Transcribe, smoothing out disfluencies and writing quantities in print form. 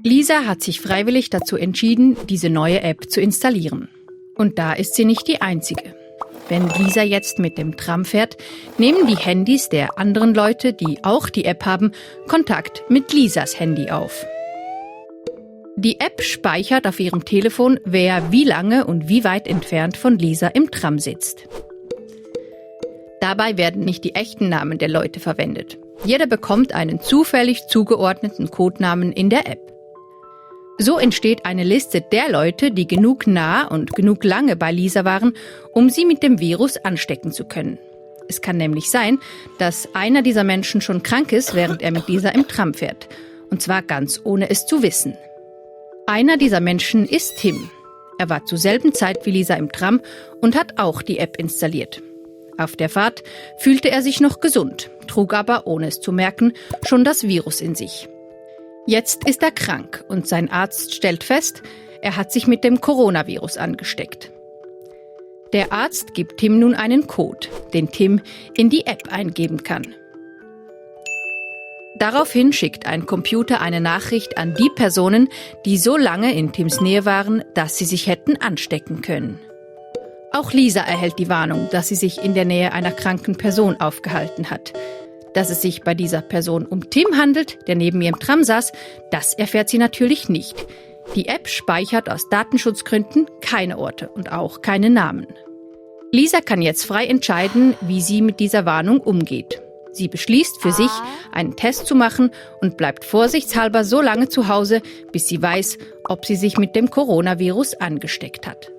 Lisa hat sich freiwillig dazu entschieden, diese neue App zu installieren. Und da ist sie nicht die Einzige. Wenn Lisa jetzt mit dem Tram fährt, nehmen die Handys der anderen Leute, die auch die App haben, Kontakt mit Lisas Handy auf. Die App speichert auf ihrem Telefon, wer wie lange und wie weit entfernt von Lisa im Tram sitzt. Dabei werden nicht die echten Namen der Leute verwendet. Jeder bekommt einen zufällig zugeordneten Codenamen in der App. So entsteht eine Liste der Leute, die genug nah und genug lange bei Lisa waren, um sie mit dem Virus anstecken zu können. Es kann nämlich sein, dass einer dieser Menschen schon krank ist, während er mit Lisa im Tram fährt. Und zwar ganz ohne es zu wissen. Einer dieser Menschen ist Tim. Er war zur selben Zeit wie Lisa im Tram und hat auch die App installiert. Auf der Fahrt fühlte er sich noch gesund, trug aber, ohne es zu merken, schon das Virus in sich. Jetzt ist er krank und sein Arzt stellt fest, er hat sich mit dem Coronavirus angesteckt. Der Arzt gibt Tim nun einen Code, den Tim in die App eingeben kann. Daraufhin schickt ein Computer eine Nachricht an die Personen, die so lange in Tims Nähe waren, dass sie sich hätten anstecken können. Auch Lisa erhält die Warnung, dass sie sich in der Nähe einer kranken Person aufgehalten hat. Dass es sich bei dieser Person um Tim handelt, der neben ihr im Tram saß, das erfährt sie natürlich nicht. Die App speichert aus Datenschutzgründen keine Orte und auch keine Namen. Lisa kann jetzt frei entscheiden, wie sie mit dieser Warnung umgeht. Sie beschließt für sich, einen Test zu machen und bleibt vorsichtshalber so lange zu Hause, bis sie weiß, ob sie sich mit dem Coronavirus angesteckt hat.